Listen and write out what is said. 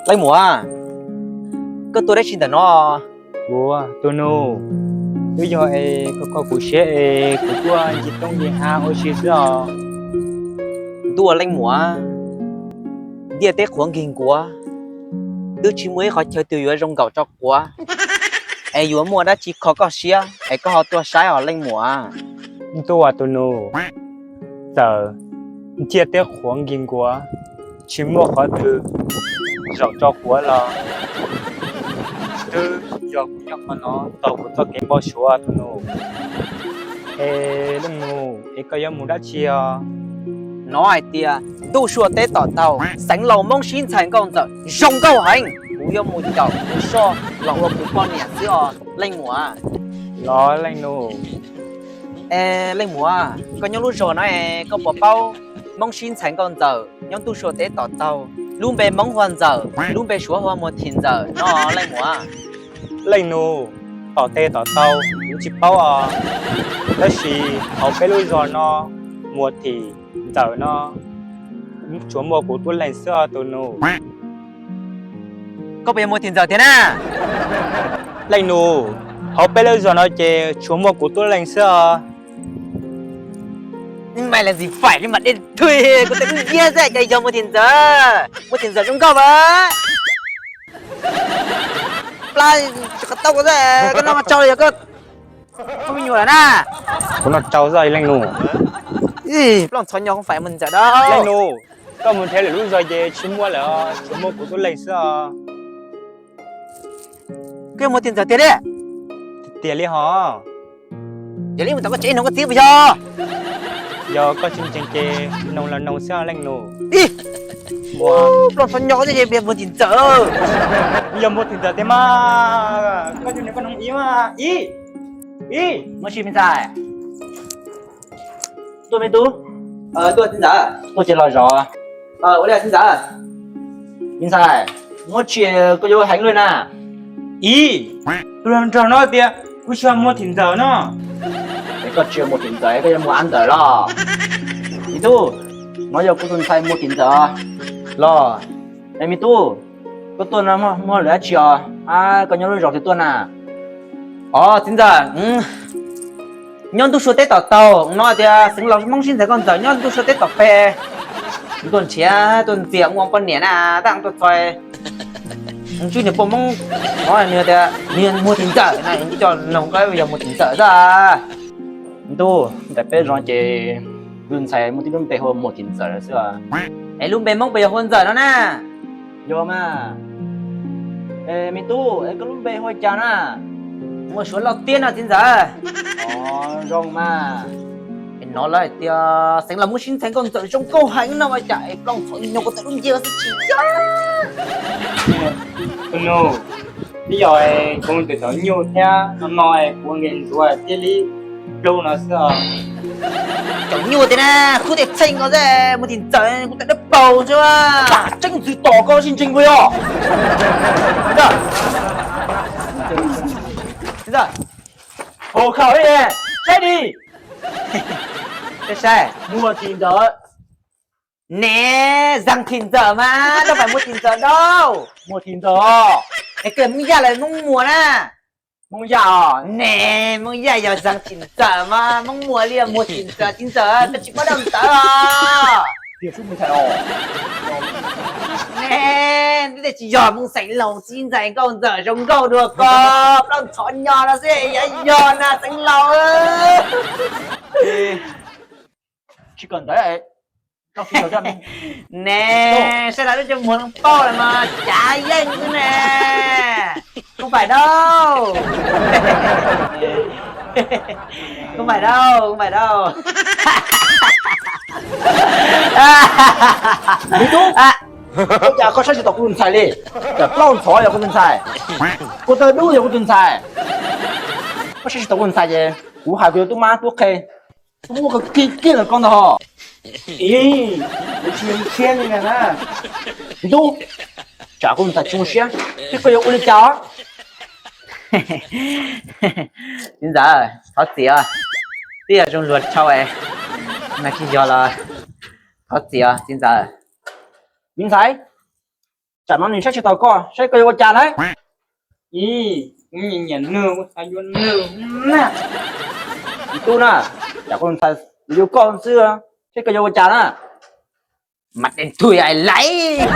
Leej muam, koj tuaj dab tsi ntawm no? Ua tus nus, twb yog es koj kho kuv siab es kuv tuaj ncig roob ncig hav ua si xwb os. Ntuj, leej muam, ntiaj teb qhuav nkig nkuav, twb tsis muaj ib qhov chaw twg yuav zoo nkaum rau quav, es yuav muaj dab tsi kho koj siab es koj ho tuaj saib os leej muam? Ntuj, tus nus, txawm ntiaj teb qhuav nkig nkuav, tsis muaj qhov twg zaum rau quav los twb yog kuv nyob qhov no tau kuv txoj kev npau suav tus nus. Es leej nus, es koj yuav mus dab tsi os? Hnov hais tias ntuj sua teb tom taug, xeev laus Hmoob sib ntxhais nkauj ntxawm zoo nkauj heev, kuv yuav mus caum tus soj los ua kuv poj niam xwb os leej muam. Los leej nus. Es leej muam, koj nyob lub zos no es koj puas paub Hmoob sib ntxhais nkauj ntxawm nyob ntuj sua teb tom taug, lub npe Hmoob hu ua Ntxawm, lub npe Suav hu ua Muas Thim Ntxawm no leej muam? Leej nus, tom teb tom taug kuv tsis paub os, tab sis hauv peb lub zos no Muas Thim Ntxawm no tsuas muaj kuv tub leeg xwb os tus nus. Koj puas yog Muas Thim Ntxawm tiag na? Leej nus, hauv peb lub zos no ces tsuas muaj kuv tub leeg xwb os. Maj le ntxim faim li mas dej thwj kuv tej lub ntiab xwb ces yog Muas Thim Ntxawm. Muas Thim Ntxawm zoo nkauj as. Plab, tsis qhov tau kuv xwb, koj noj tsau yog koj tub me nyuam lawm na. Kuv noj tsau xwb leej nus. Plab ntxhov nyo, không phải Muas Thim Ntxawm đâu. Leej nus, koj mus nrhiav lwm lub zos ces tsis muaj lawm, tsuas muaj kuv tub leeg xwb os. Koj yog Muas Thim Ntxawm tiag li? Tiag li hos. Yog li mus tom koj tsev nug koj txiv puas yog? Yog koj tsis ntseeg ces nug los nug xwb leej nus. Ib, plab ntxhov nyo, koj yog Muas Thim Ntxawm. Yog Muas Thim Ntxawm tiag mas, koj tsis nug koj nug ib mas ib. Ib, muaj tsis me ntxhais? Tuaj me tub. Tuaj txiv ntxawm. Tuaj ces los zov. Ua li txiv ntxawm. Me ntxhais, muaj tsis koj yuav heev li na. Ib, tus hluas nraug no tias kuv tsis yog Muas Thim Ntxawm no. Es koj tsis yog Muas Thim Ntxawm koj yuav Muas Ab Ntxawm los? Me tub, no yog kuv tus ntxhais Muas Thim Ntxawm los. Es me tub, koj tuaj no muaj lwm dab tsi os? Koj nyob lub zos twg tuaj na? Os txiv ntxawm, nyob ntuj sua teb tom taug no tias xeev laus Hmoob sib ntxhais nkauj ntxawm nyob ntuj sua teb tom peg. Tuaj nrhiav tuaj ntxias ua poj niam na, tab tuaj txhais. Ntsib niag poj Hmoob no nws tias nws yog Muas Thim Ntxawm na, coj nug koj yog Muas Thim Ntxawm xwb. Ntuj, ntawm peb zos ces tus ntxhais muaj tib lub npe hu ua Muas Thim Ntxawm xwb. Es lub npe Hmoob puas yog hu ua Ntxawm no na? Yog mas. Es me tub, es koj lub npe hu ua cas na? Muas Suav Lauj Tiab no txiv ntxawm. Os, zoo mas. Es hnov lawv hais tias xeev laus Hmoob sib ntxhais nkauj ntxawm zoo nkauj heev no ua cas es plab ntxhov nyo kuv tawm lub ntiab xwb tsis yog. Tus nus, twb yog kuv mus tom nyuj thiab no no es kuv nkees ntxuav thiaj li plub no xwb os. Caum nyuj tiag na, kub tej txheej ko xwb, Muas Thim Ntxawm kuv tawm dawb paug xwb. Tseeb ntxwv tom koj sib ntseeg puas yog? Hos khaum li, saib di. Saib saib, Muas Thim Ntxawm. Ne, Zag Thim Ntxawm mas, no fais Muas Thim Ntxawm dau. Muas Thim Ntxawm. Es koj Hmoob Yaj los Hmoob Muas na? Hmoob Yaj os. Ne, Hmoob Yaj yog Zag Thim Ntxawm mas, Hmoob Muas li Muas Thim Ntxawm, Thim Ntxawm, koj tsis paub dab ntawd os. Ne, twb tsis yog Hmoob xeev laus sib ntxhais nkauj ntxawm zoo nkauj dua ko, plab ntxhov nyo no xwb, yog yog na xeev laus. Tsis kawm ntawv. Ne, saib lawv lub cov muag no pauj lawm mas cav yeej xwb ne. Không phải đâu. Không phải đâu, không phải đâu. Me tub, ua cas koj saib tsis taus kuv tus ntxhais li? Cov plaub ntxhov yog kuv tus ntxhais, kuv tawg dub yog kuv tus ntxhais. Koj saib tsis taus kuv tus ntxhais ces kuv hais kuv yuav tub mab tub qhe, tub muab koj kiag kiag lawm koj ntag hos. Ib, kuv tsis nyiam siab li na. Me tub, tsam kuv tus ntxhais tsis zoo siab thiab koj yuav ua li cas? Txiv ntxawm, thov txim, twb yog zoo luag tshau es, mas tsis yog los Thov txim os txiv ntxawm. Me ntxhais, tsam no nws saib tsis taus koj, saib koj yuav ua cas na? Ib, kuv nyiam nyiam nws, kuv xav yuav nws na. Tub na, tsam koj ntxhais yuav koj xwb, saib koj yuav ua cas na. Mas đen thui ai laiv.